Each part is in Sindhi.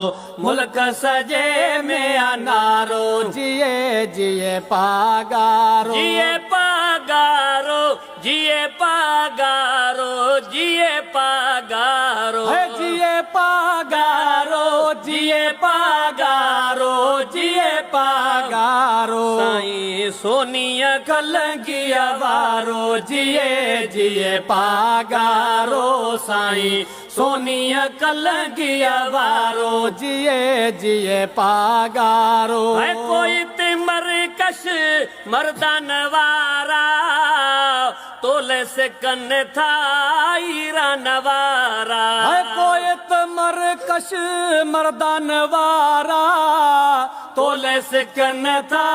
ملڪ سڄي ۾ آ نعرو. جيئي جيئي پاڳارو. جيئي پاڳارو جيئي پاڳارو جيئي پاڳارو. هي جيئي پاڳارو جيئي پاڳارو جيئي پاڳارو. سائين سونيء ڪلنگيء وارو جيئي جيئي پاڳارو سائين سونيء ڪلنگيء وارو جيئي جيئي پاڳارو. ۽ ڪوئي تي مرڪش مردان وارا تولي سڪن ٿا ايران وارا. ۽ ڪوئي ته مرڪش مردان وارا تولي سڪن ٿا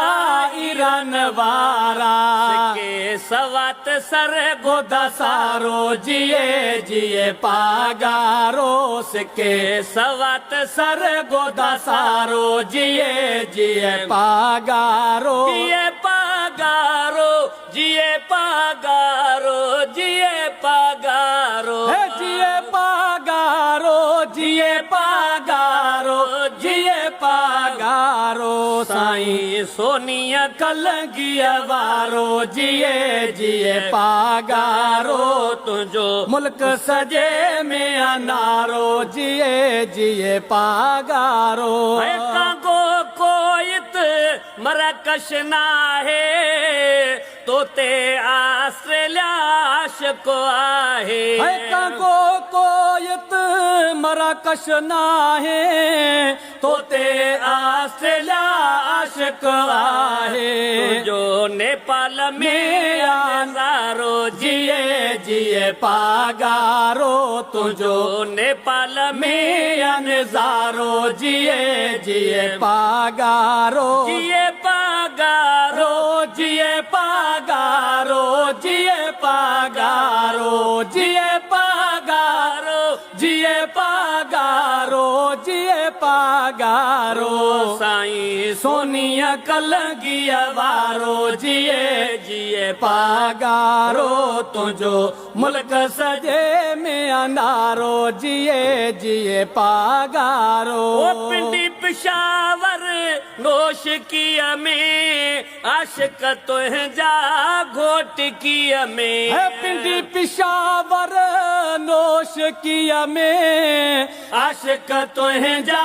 ايران وارا. سڪي سوات سر گودا سارو جيئي جيئي پاڳارو سڪي سوات سر گودا سارو جيئي جيئي پاڳارو. جيئي پاڳارو جيئي پاڳارو جيئي پاڳارو. هي جيئي پاڳارو جيئي پاڳارو جيئي پاڳارو سائين سائين سونيء ڪلنگيء وارو جيئي جيئي پاڳارو تنهنجو ملڪ سڄي ۾ آ نعرو جيئي جيئي پاڳارو. ۽ ڪانگو ڪويت مرڪش ناهي توتي آسٽريليا عاشق آهي. ۽ ڪانگو ڪويت مراڪش ناهي توتي آسٽريليا عاشق آهي. تنهنجو نيپال ۾ آ نظارو جيئي جيئي پاڳارو تنهنجو نيپال ۾ ۾ آ نظارو جيئي جيئي پاڳارو. جيئي پاڳارو جيئي پاڳارو جيئي پاڳارو جيئي پاڳارو جيئي پاڳارو جيئي پاڳارو. سائين سونيء ڪلنگيء وارو جيئي جيئي پاڳارو تنهنجو ملڪ سڄي ۾ آ نعرو جيئي جيئي پاڳارو. او پنڊي پشاور نوشڪيء ۾ عاشق تنهنجا گهوٽڪيء ۾. هي پنڊي پشاور نوشڪيء ۾ عاشق تنهنجا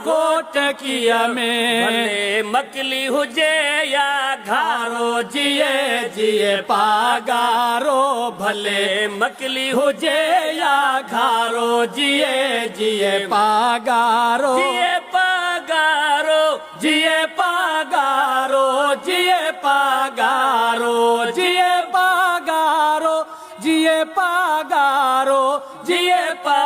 گهوٽڪيء ۾. ڀلي مڪلي هجي يا گهارو جيئي جيئي پاڳارو ڀلي مڪلي هجي يا گهارو جيئي جيئي پاڳارو. جيئي پاڳارو جيئي پاڳارو جيئي پاڳارو جيئي پاڳارو جيئي پاڳارو جيئي پا.